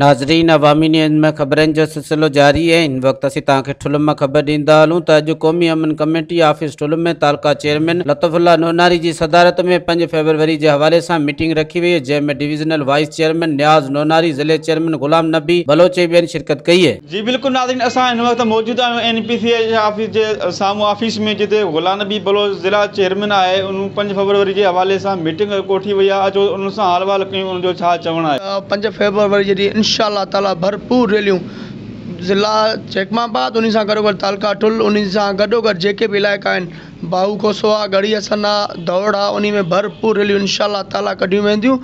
ناظرين عوامي نيوز ۾ خبرن جو سلسلو جاري آهي. هن وقت اسين توهان کي ٺل مان خبر ڏيندا هلون ته اڄ قومي امن ڪميٽي آفيس ٺل ۾ تعلقه چيئرمين لطف الله نوناري جي صدارت ۾ 5 فيبروري جي حوالي سان ميٽنگ رکي وئي جنهن ۾ divisional vice chairman Niaz Nonari, ضلعي چيئرمين غلام نبي بلوچ ۽ ٻين شرڪت ڪئي. جي بلڪل ناظرين اسان هن وقت موجود آهيون N P C H office جي سامهون آفيس ۾ جتي غلام نبي بلوچ ضلع چيئرمين آهي ان 5 فيبروري جي حوالي سان ميٽنگ ڪوٺي وئي آهي اچو ان سان حال احوال ڪيون ان جو ڇا چوڻ آهي. 5 فيبروري جي ڏينهن انشاء الله تعالي ڀرپور ريليون ضلع جيڪب آباد انهي سان گڏوگڏ تعلقه ٺل انهي سان گڏوگڏ جيڪي به علائقا آهن باهو کوسو آ ڳڙهي حسن آ دوڙ آ انهي ۾ ڀرپور ريليون انشاء الله تعالي ڪڍيون وينديون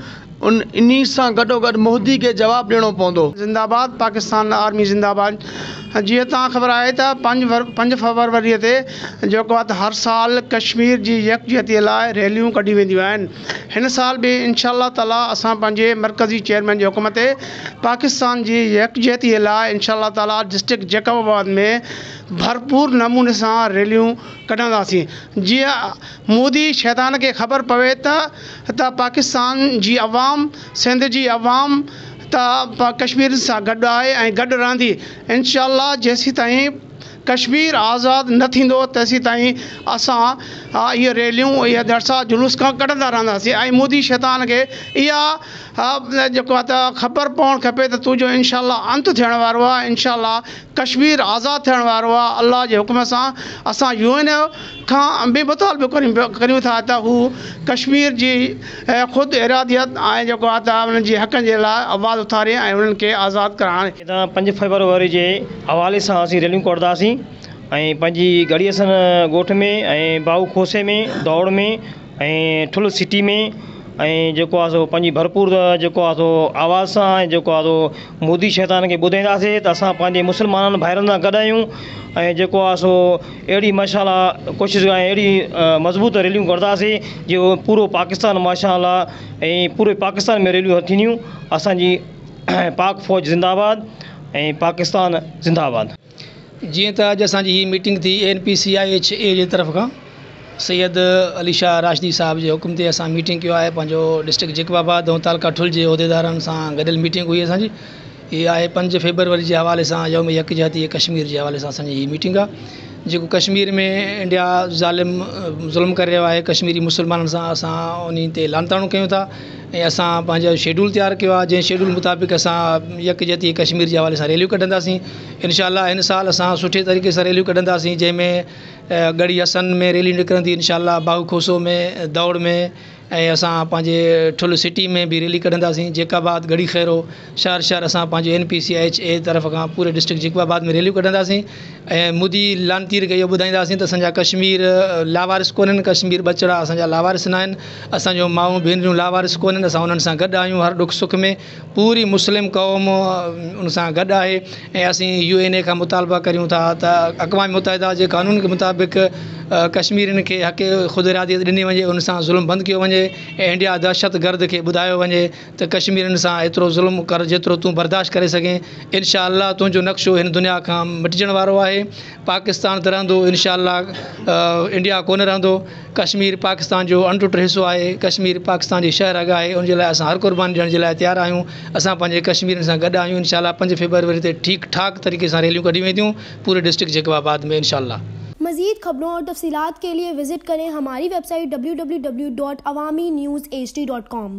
ان انهي سان گڏوگڏ مودي کي جواب ڏيڻو پوندو. زنده آباد پاڪستان آرمي زنده آباد جيئن توهان خبر آهي ته 5 فيبروري تي جيڪو آهي ته هر سال ڪشمير جي يڪجهتي لاء ريليون ڪڍيون وينديون آهن هن سال به انشاء الله تعالي اسان پنهنجي مرڪزي چيئرمين جي حڪم تي پاڪستان جي يڪجهتي لاء انشاء الله تعالي ڊسٽرڪٽ جيڪب آباد ۾ ڀرپور نموني سان ريليون ڪڍنداسين جيئن مودي شيطان کي خبر پوي ته ته پاڪستان جي عوام سنڌ جي عوام ته ڪشميرين سان گڏ آهي ۽ گڏ رهندي انشاء الله جيسيتائين ڪشمير آزاد نه ٿيندو تيسيتائين اسان اهي ريليون اهي جلسا جلوس ڪڍندا رهنداسين ۽ مودي شيطان کي اها جيڪو آهي ته خبر پوڻ کپي ته تنهنجو انشاء الله انت ٿيڻ وارو آهي انشاء الله ڪشمير آزاد ٿيڻ وارو آهي الله جي حڪم سان اسان يو اين او کان به مطالبو ڪريون ٿا ته هو ڪشمير جي خود اراديت ۽ جيڪو آهي ته انهن جي حقن جي لاء آواز اٿاري ۽ انهن کي آزاد ڪرائڻ. هتان 5 فيبروري جي حوالي سان اسين ريليون ڪڍنداسين ۽ پنهنجي ڳڙهي حسن ڳوٺ ۾ ۽ باهو کوسي ۾ دوڙ ۾ ۽ ٺل سٽي ۾ ۽ جيڪو آهي سو پنهنجي ڀرپور جيڪو آهي سو آواز سان ۽ جيڪو آهي سو مودي شيطان کي ٻڌائينداسين ته اسان پنهنجي مسلمانن ڀائرن سان گڏ آهيون ۽ جيڪو آهي سو اهڙي ماشاء الله ڪوشش ۽ اهڙي مضبوط ريليون ڪڍنداسين جو پورو پاڪستان ماشاء الله ۽ پوري پاڪستان ۾ ريليون ٿينديون اسانجي پاڪ فوج زنده آباد ۽ پاڪستان زنده آباد. جيئن ته اڄ اسان جي هي ميٽنگ ٿي N P C I H A جي طرف کان سيد علي شاهه راشدي صاحب جي حڪم تي اسان ميٽنگ ڪيو آهي پنهنجو ڊسٽرڪٽ جيڪب آباد ۽ تعلقه ٺل جي عهديدارن سان گڏيل ميٽنگ هئي اسان جي هي آهي 5 فيبروري جي حوالي سان يوم يڪجهتي ڪشمير جي حوالي سان اسان جي هي ميٽنگ آهي جيڪو ڪشمير ۾ انڊيا ظالم ظلم ڪري رهيو آهي ڪشميري مسلمانن سان اسان انهي تي لعنتاڻو ڪيون ٿا ۽ اسان پنهنجو شيڊول تيار ڪيو آهي جنهن شيڊول مطابق اسان يڪجهتي ڪشمير جي حوالي سان ريليون ڪڍنداسين انشاء الله هن سال اسان سٺي طريقي سان ريليون ڪڍنداسين جنهن ۾ ڳڙهي حسن ۾ ريلي نڪرندي انشاء الله باهو کوسو ۾ دوڙ ۾ ۽ اسان پنهنجي ٺل سٽي ۾ به ريلي ڪڍنداسين جيڪب آباد ڳڙهي خيرو شهر شهر اسان پنهنجي اين پي سي ايڇ اي طرف کان پوري ڊسٽرڪٽ جيڪب آباد ۾ ريليون ڪڍنداسين ۽ مودي لعنتير کي اهو ٻڌائينداسين ته اسان جا ڪشمير لاوارث ڪونهن ڪشمير ٻچڙا اسان جا لاوارث نه آهن اسان جون مائون ڀينريون لاوارث ڪونهن اسان انهن سان گڏ آهيون هر ڏک سک ۾ پوري مسلم قوم ان سان گڏ آهي ۽ اسين يو اين اي کان مطالبا ڪريون ٿا ته اقوام متحده جي قانون کي مطابق ڪشميرين کي حق خود اراديت ڏني وڃي ان سان ظلم بند ڪيو وڃي ۽ انڊيا دهشت گرد کي ٻڌايو وڃي ته ڪشميرين سان ايترو ظلم ڪر جيترو تون برداشت ڪري سگهين انشاء الله تنهنجو نقشو هن دنيا کان مٽجڻ وارو آهي پاڪستان ته رهندو انشاء الله انڊيا ڪونه رهندو ڪشمير پاڪستان جو اڻٽٽ حصو آهي ڪشمير پاڪستان جي شهه رڳ آهي ان جي لاء اسان هر قرباني ڏيڻ جي لاء تيار آهيون اسان پنهنجي ڪشميرين سان گڏ آهيون انشاء الله 5 فيبروري تي ٺيڪ ٺاڪ طريقي سان ريليون ڪڍيون وينديون پوري ڊسٽرڪٽ جيڪب آباد ۾ انشاء الله. मज़ीद खबरों और तफसीलात के लिए विज़िट करें हमारी वेबसाइट www.awamiNewsHD.com।